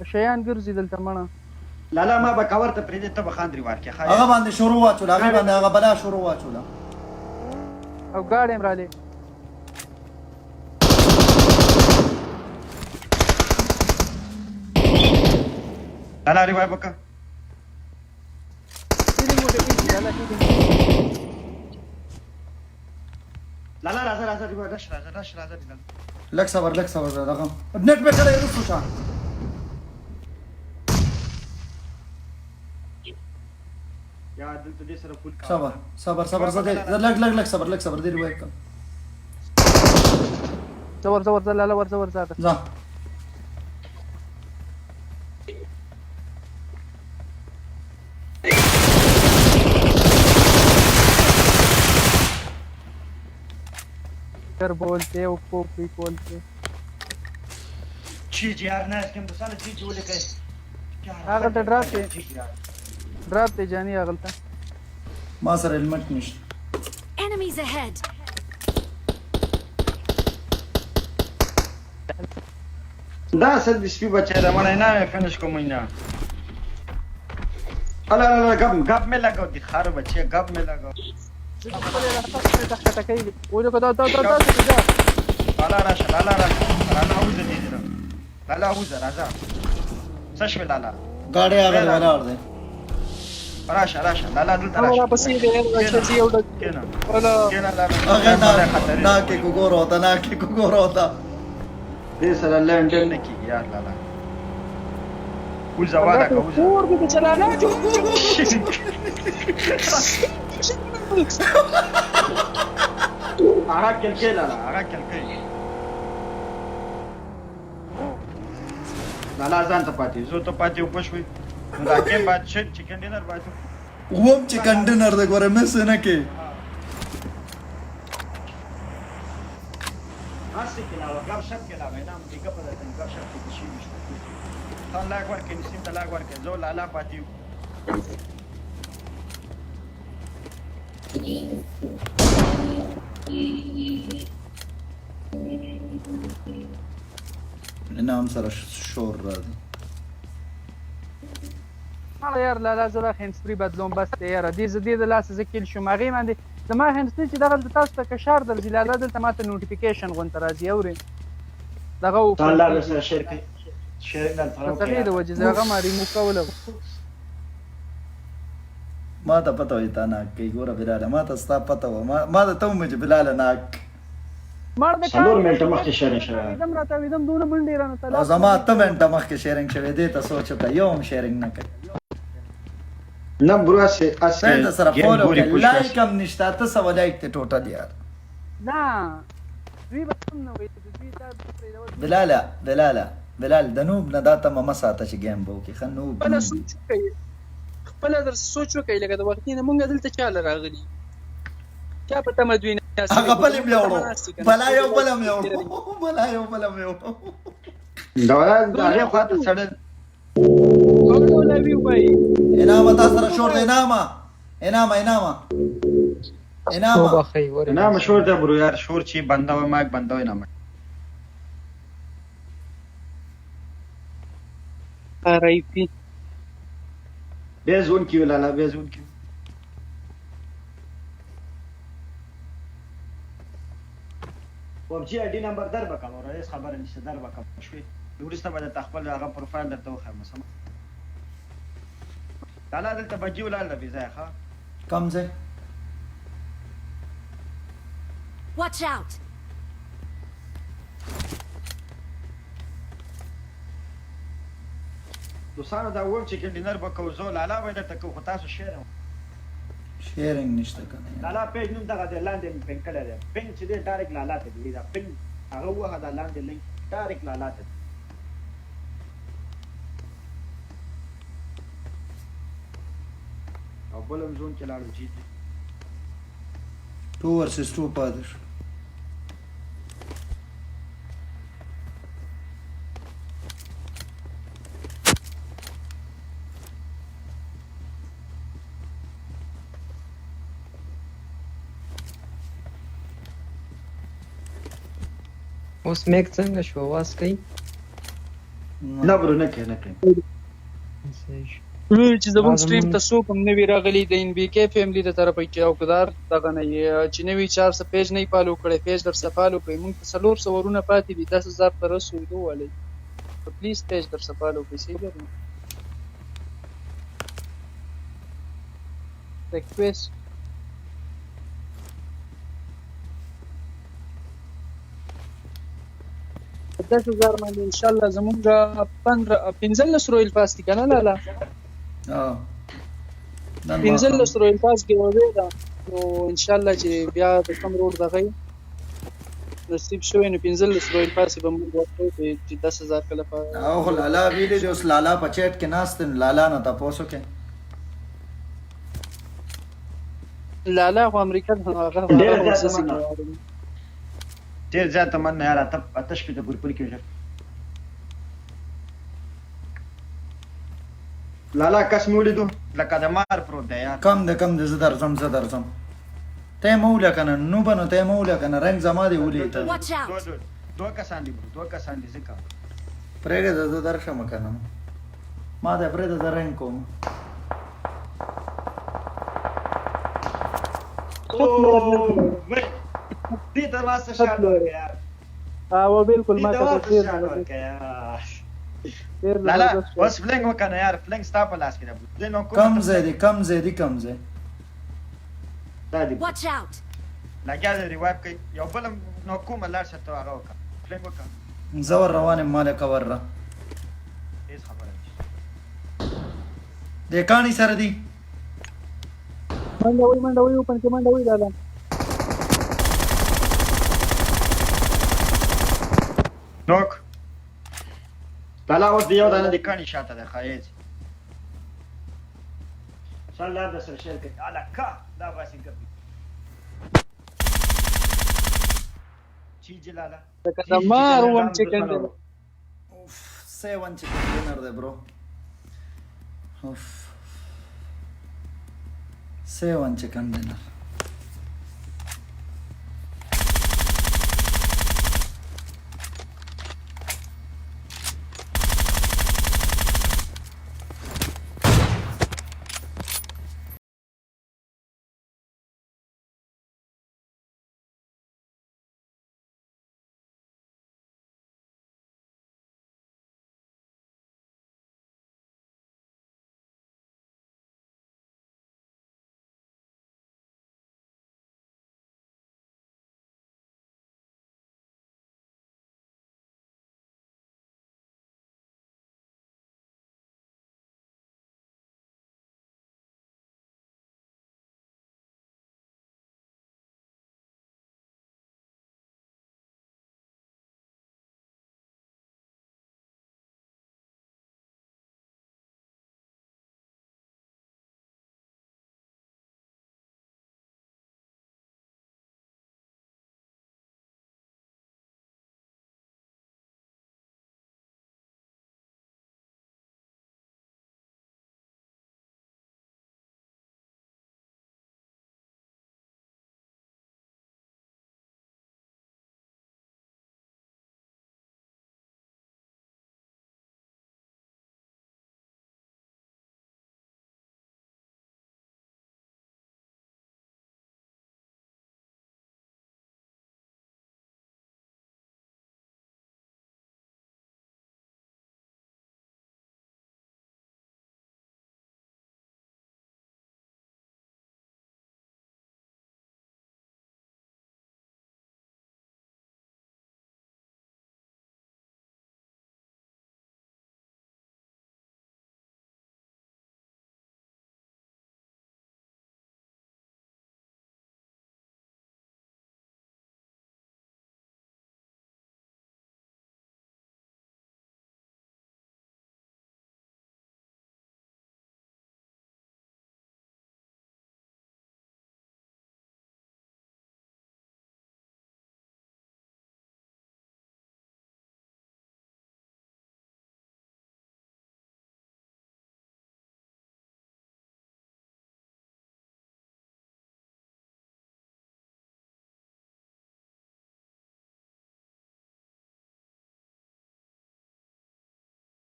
شیان ګرځي دلته مړه. لالا ما به کور ته پرېږدې ته به خان درې وار کې ښه هغه باندې شروع واچوله، هغې باندې هغه بلا شروع واچوله. او ګاډی هم رالې. لالا ریوایو وکړه. هیلینګ وکړه لالا هیلینګ. لالا راځه راځه ریوایو رش راځه رش راځه بلال. لږ صبر لږ صبر دغه نت مې کړی رسو شه. یا دلته دې سره فول کا. صبر صبر صبر زه دې لږ لږ لږ صبر لږ صبر دې ریوایو کوم. ځه ورځه ورځه لالا ورځه ورځه. ځه कर बोलते او کوپی बोलते. چی جی آر نه اسکیم دوستانو جی جی ولیکئ. هغه ته ډراپ دی، ډراپ دی جانی هغلته. ما سره هلمټ نشته. Enemies ahead. دا اصل د سپي بچی ده مړی نه مې فنش کوم نه. الا لا ګب ګب مې لګاو دي خر بچی ګب مې لګاو. خپلې راستاسو ته ښکته کوي ولکه دا دا دا دا دا. لالا راشه لالا راشه لالا وځه دې دې لالا وځه راځه. څه شوې لالا؟ ګاډی هغه ولاړ دی. راشه راشه لالا دلته راشه. راپسې دی راشه یو ډک کېنه ولا کېنه لالا. هغه نه نه کې ګورو ته نه کې ګورو ته. دې سره لینډل نه کېږي یار لالا. وځه والا که وځه. کور دې چلاله جو. هغه کلکې لالا هغه کلکې لالا ځان ته پاتې زه ته پاتې وپه شوې. نو دا ګیم باید شي چکن ډینر باید ووم چکن ډینر د ګوره مس نه کې. هسې کې لاوه ګپ شپ کې لاوه نه دې ګپ درته ګپ شپ کې شي نشته. تا لاګ ورکې نسیم ته لاګ ورکې زه لالا پاتې. انعام سره شور راځي. مړه یار لالا زه دا هینډ بدلوم بس دی یاره. دې زه دې د لاسه زه کیل شوم هغې باندې زما هینډ فری چې دغلته تاسو ته کشار درځي لالا دلته ماته نوټیفیکیشن غونته راځي اورې دغه تا لاګ سره شیر کړئ شیرینګ در سره بس هغې د وجې زه هغه ما ریموو کولم. ما ته پته وای تا ناک کوي. ګوره بلاله ما ته ستا پته وه. ما ته ته ومې چې بلاله ناک. مړ د څلور منټه مخکې شیرینګ شوی. تاوېدم را تاوېدم دونه منډې رانه او زما 8 منټه مخکې شیرینګ شوی. دې ته سوچ وکړه یو هم شیرینګ نه کوي. نه برو هسې هسې ته سره ګیم فالو ګوري کړه پوه لایک شوې. هم نشته 800 لایک ته ټوټل یار. نه دوی به هم نه وایي دوی دا پرېږدول. بلاله بلاله بلال د نوب نه دا تمه مه ساته چې ګیم به وکړي ښه نوب. خپله سوچ وکړئ، خپله در سوچ وکړئ لکه د وختي نه مونږ دلته چاله راغلي چا په تمه دوی ناست دي، هغه خو بل زمونږ هم په تمه یوړو ناست دي که نه. بلا یو بل هم یوړو بلا یو بل هم یوړو. دا د هغې خوا ته سړی وی وایي. انعامه تا سره شور دی. انعامه انعامه انعامه انعامه. وبخښئ. نه مشور دی برو یار شور چې بنده وای مایک بنده وای نه. آر آی پی. بیا زون کیو لالا بیا زون کیو. پبجي آی ډي نمبر در به کوم ورور هیڅ خبره نشته در به کوم شوې وروسته به درته خپل هغه پروفایل درته وښایم. سم لالا دلته بګي ولاړ ده بې ځایه ښه. کم ځای؟ Watch out! دوستانو دا ووم چکن ډینر به کوو زه لالا به درته کوو خو تاسو شیر شیرینګ نشته کنه. لالا پیج نوم دغه دی لاندې مې پین کړی دی پین چې دی ډایرکټ لالا ته دی دا پین هغه ووهه دا لاندې لینک ډایرکټ لالا ته دی. او بل هم زون کې لاړو جی. 2 ورسز 2 پاتې شو. اوس میک څنګه شو؟ اواز کوي؟ نه برو، نه کوي، نه کوي. صحیح شو. وی چې زموږ دا سټریم زموږ ته څوک هم نوي راغلي د ان بي کې فیملی د طرفه چې او کدار دغه نه یې چې نوي چار څه پیج نه فالو کړي، پیج در څه فالو کړئ. موږ ته 400 ورونه پاتې دي، 10,000 ته رسو دوه. پلیز پیج در څه فالو کړئ. صحیح ده، ریکویسټ 10,000 باندې ان شاء الله زموږ 15 15 رویل پاس دي کنه لالا؟ ها، نن ماښام. 15 رویل پاس کې وې ده، نو ان شاء الله چې بیا د کوم روډ دغه نصیب شوی، نو 15 رویل پاس به موږ ورکړو چې 10,000 کله په او خو لالا ویلې دي، اوس لالا په چیټ کې ناست دی، نو لالا نه تپوس وکړئ. لالا خو امریکا ده، هغه ډېر هغه خو زیاته څه مننه. ډېر زیاته مننه یار. 68 پورې پورې کېږي. لالا، کس مې ولیدو، لکه د مار پروت دی یار. کم دی، کم دی، زه درځم، زه درځم. ته یې مه وله که نه، نو به نو ته یې مه وله که نه، رنګ زما دی ولې ته. Watch out! دوه کسان دي برو، دوه کسان دي ځکه. پرېږده، زه درشم که نه، ما ته پرېږده، زه رنګ کوم. او دې ته ما څه شان ورکړه یار. او بالکل دې ما ته ته ما څه ډیر شان زبردست. ورکړه یار. ډیر لالا، زبردست شو. اوس فلنګ وکنه یار، فلنګ ستا په لاس کې ده. زه نو کوم کم ځای دی، کم ځای دی، کم ځای؟ دا دی. Watch out! لګیا دی، ریوایب کوي یو بل. هم نو کومه لاړ شه، ته هغه وکړه، فلنګ وکړه. زه ور روان یم، ماله کور را. هیڅ خبره نشته. د کاڼي سره دی. منډه وای، منډه وای، اوپن کې منډه وای لالا. نوک لالا، اوس دی یو دانه د کاڼي شاته ده. خایز سره د سره شیر کوي. الکا، دا باسي ګپي چی جلاله. لکه د مار وم چکن دی. اوف، 7 چکن ډینر دی برو. اوف، 7 چکن ډینر.